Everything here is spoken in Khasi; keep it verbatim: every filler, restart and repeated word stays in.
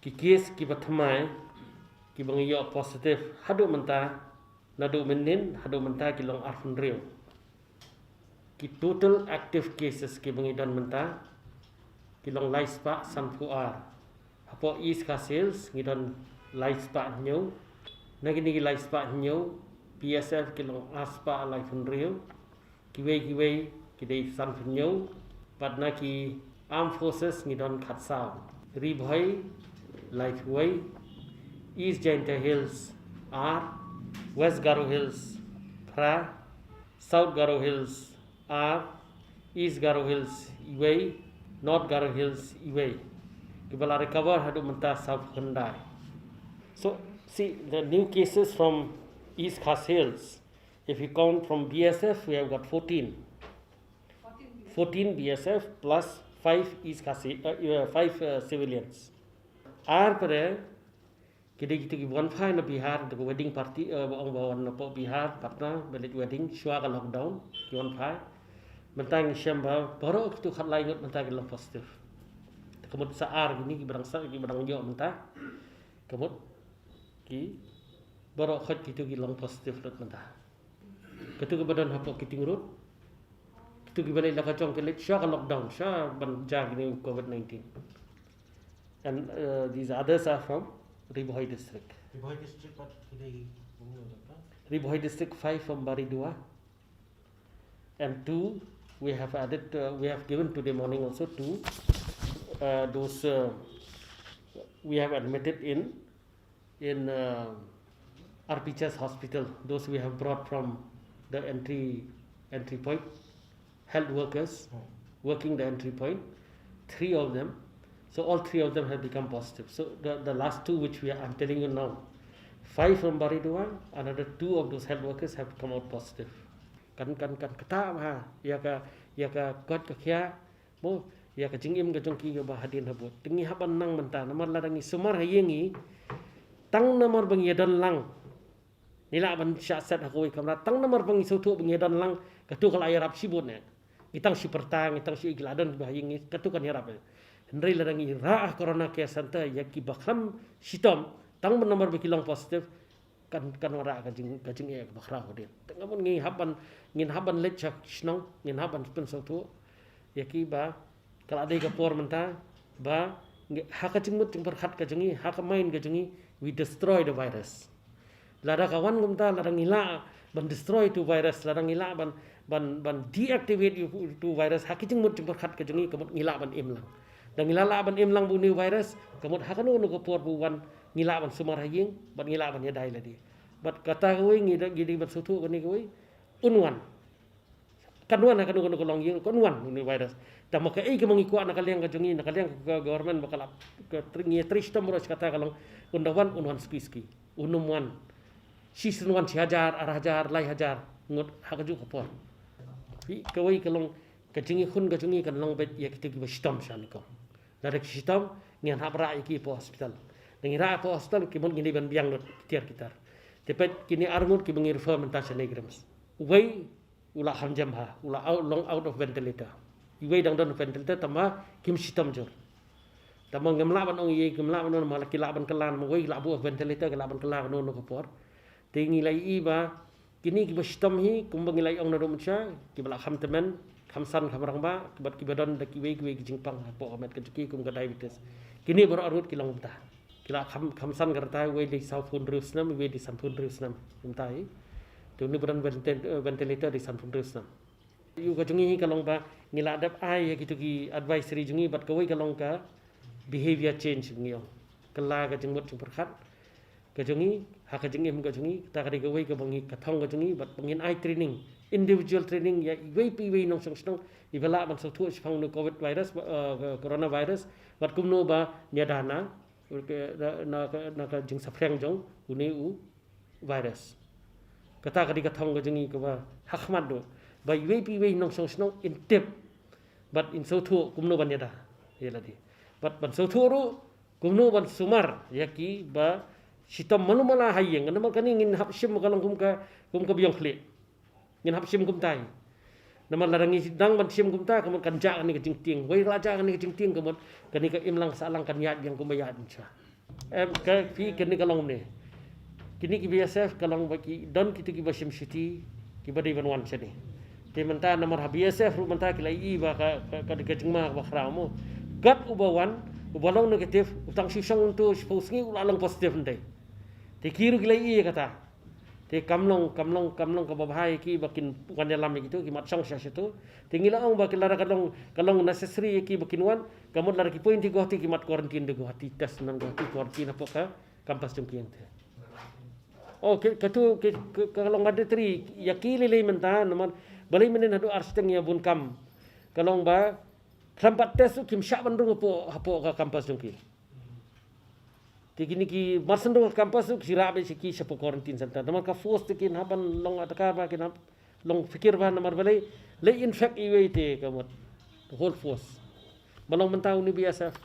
Ki case kiba thymmai kiba ngi ïoh positive haduh mynta, naduh mynnin haduh mynta ki long arphew hynriew. Ki total active cases kiba ngi don mynta ki long lai spah sanphew ar. Hapoh East Khasi Hills ngi don lai spah hynñiew. Na kine ki lai spah hynñiew, B S F ki long ar spah laiphew hynriew. Kiwei kiwei ki dei sanphew hynñiew. Bad na ki Armed Forces ngi don khatsaw. Ri Bhoi laiphew wei. East Jaintia Hills ar. West Garo Hills phra. South Garo Hills ar. East Garo Hills iwei. North Garo Hills iwei. Kiba la recover haduh mynta sawphew khyndai. So, see, the new cases from East Khasi Hills, if you count from B S F, we have got fourteen. Fourteen B S F plus five East Khasi, uh, uh, five, uh, civilians. Ar pare, ki dei kito kiba wan phai na Bihar, kito ki wedding party, uh, ba ong ba wan napoh Bihar, Patna, ba leit wedding, shuwa ka lockdown, ki wan phai. Mynta ngi shem ba baroh kito khatlai ngut mynta ki long positive. Te ka mut sa ar kine kiba dang sa, kiba dang ïoh mynta. Ka mut ki baroh khoit kito ki long positive lut mynta. Kito kiba don hapoh Kiting Road. Kito kiba leit la ka jong ki leit shuwa ka lockdown, shuwa ban jia kine COVID nineteen. And, uh, these others are from Ri Bhoi district. Ri Bhoi district, what today? Ri Bhoi district, five from Baridua. And two, we have added, uh, we have given today morning also two. Uh, those, uh, we have admitted in, in, uh, R P H S hospital. Those we have brought from the entry, entry point. Health workers working the entry point, three of them. So all three of them have become positive. So the, the last two which we are, I'm telling you now, five from Baridua, another two of those health workers have come out positive. Kan, kan, kan kata ha, ïa ka, ïa ka kot ka khia, mo, ïa ka jingim ka jong ki kaba hadien habud. Te ngi hap ban nang mynta, namar lada ngi sumar ha ïing ngi, tang namar ba ngi ïa don lang. Ngi lah ban shah set ha kawei kamra, tang namar ba ngi sngewthuh ba ngi don lang, katu ka la ïarap shibun eh. Ngi tang shu pyrta, ngi tang shu ïa ki la don ba ha ïing ngi, katu kan ïarap eh. Hynrei lada ngi rah ha Corona Care Center, ïa kiba khlem shitom, tang namar ba ki long positive, kan, kan wanrah ka jing, ka jingeh kaba khraw hadien. Te nga mon ngi hap ban, ngin hap ban leit sha shnong, ngin hap ban pynsngewthuh ïa kiba Ka la dei ka por mynta ba ngi, ha ka jingmut jingpyrkhat ka jong ngi, ha ka mind ka jong ngi, we destroy the virus. Lada ka wan kumta, lada ngi lah ban destroy tu virus, lada ngi lah ban, ban, ban deactivate tu virus ha ka jingmut jingpyrkhat ka jong ngi, ka mut ngi lah ban im lang. Da ngi lah, lah ban im lang bad une u virus, ka mut ha kano kano ka por ba u wan, ngi lah ban sumar ha ïing bad ngi lah ban ïada ïa lade. Bad kata kawei ngi da, ngi dei ban sngewthuh kane kawei, un wan. Kan wan ha kano kano ka longïing, kan wan une u virus. Tangba kaei kaba ngi kwah na ka liang ka jong ngi, na ka liang ka government ba ka la, ka trei, ngi trei shitom ruh shi katta ka long, un da wan, un wan suki suki. Un ym wan shi sien, wan shi hajar, ar hajar, lai hajar ngut ha kajuh ka por. Phi, kawei ka long, ka jingïakhun ka jong ngi kan long beit ïa kito kiba shitom shane, ko. Lada ki shitom, ngin hap rah ïa ki hapoh hospital. Da ngi rah hapoh hospital, ki mut ngin dei ban biang lut ki tiar ki tar. Te peit kine ar ngut kiba ngi refer mynta sha NEIGRIHMS. Uwei u la kham jem bha, u la out, long out of ventilator. Uwei dang don ventilator, tangba kim shitom jur. Tangba ngim lah ban ong ei, ngim lah ban ong, ma la ki lah ban kylla, ma uwei ki lah buh ventilator, ki lah ban kylla kano kano ka por. Te ngi la ïohi ba kine kiba shitom hi, kumba ngi la ïa ong naduh mynshwa, kiba la kham tymmen, kham san, kham rangbah, bad kiba don da kiwei kiwei ki jingpang hapoh ka met ka jong ki, kum ka diabetes. Kine baroh ar ngut ki long kumta. Ki la kham, kham san ka rta, uwei dei sawphew hynriew snem, uwei dei sanphew hynriew snem. Kumta hi. Te une ba don venti-, eh, ventilator dei sanphew hynriew snem. Ïa ka jong ngi hi ka long ba ngi la dep ai ïa kito ki advisory jong ngi, bad kawei ka long ka behavior change ngi ong. Kylla ka jingmut jingpyrkhat ka jong ngi, ha ka jingim ka jong ngi, kata ka dei kawei kaba ngi, ka thong ka jong ngi, bad ba ngin ai training, individual training ïa iwei pa iwei nongshong shnong, iba lah ban sngewthuh shaphang une u COVID virus, eh, coronavirus, bad kumno ban ïada na, na, na, na ka jingsaphriang jong une u virus. Kata ka dei ka thong ka jong ngi kaba ha khmat duh. Ba iwei pa iwei nongshong shnong in tip. Bad in sngewthuh kumno ban ïada ïa lade. Bad ban sngewthuh ruh kumno ban sumar ïa kiba shitom malu mala ha ïing. Namar kane ngin hap shim ka long kum ka, kum ka biang khlieh. Ngin hap shim kumta hi. Namar lada ngi dang ban shim kumta, ka mut kan jah kane ka jingtieng. Wei la jah kane ka jingtieng, ka mut kane ka imlang sahlang kan ïaid biang kumba ïaid mynshwa. Em, ka phi kane ka long ne. Kine ki B S F ka long ba ki don kito kiba shim shuti kiba dei ban wan shane. Te mynta namar ha B S F ruh mynta ki la ïohi ba ka, ka, ka, ka jingma kaba khraw mo. Kat uba wan, uba long negative, u tang shu shong hangto shiphew sngi u la long positive hangtei. Te ki ruh ki la ïohi kata. Te kam long, kam long, kam long kaba bha ïa ki ba kin wan ïalam ïa kito, ki mat shong sha shato. Te ngi la ong ba ki lada ka long, ka long necessary ïa ki ba kin wan, ka mut lada ki poi hangtei Guwahati ki mat quarantine da Guwahati, test na Guwahati, quarantine hapoh ka campus jong ki hangtei. Oh, ka, kato, ka, ka, ka long mandatory ïa ki lei lei mynta, namar balei mynnin haduh ar shiteng ïa bun kam. Ka long ba khlem pat test ruh kim shah ban rung hapoh, hapoh ka campus jong ki. Te kine ki mar shen rung ha campus ruh ki rah beit sha ki shapoh quarantine center. Namar ka force te kin hap ban long adkar ba kin hap long fikir ba namar balei lei infect iwei te ka mut the whole force. Ba long mynta une B S F.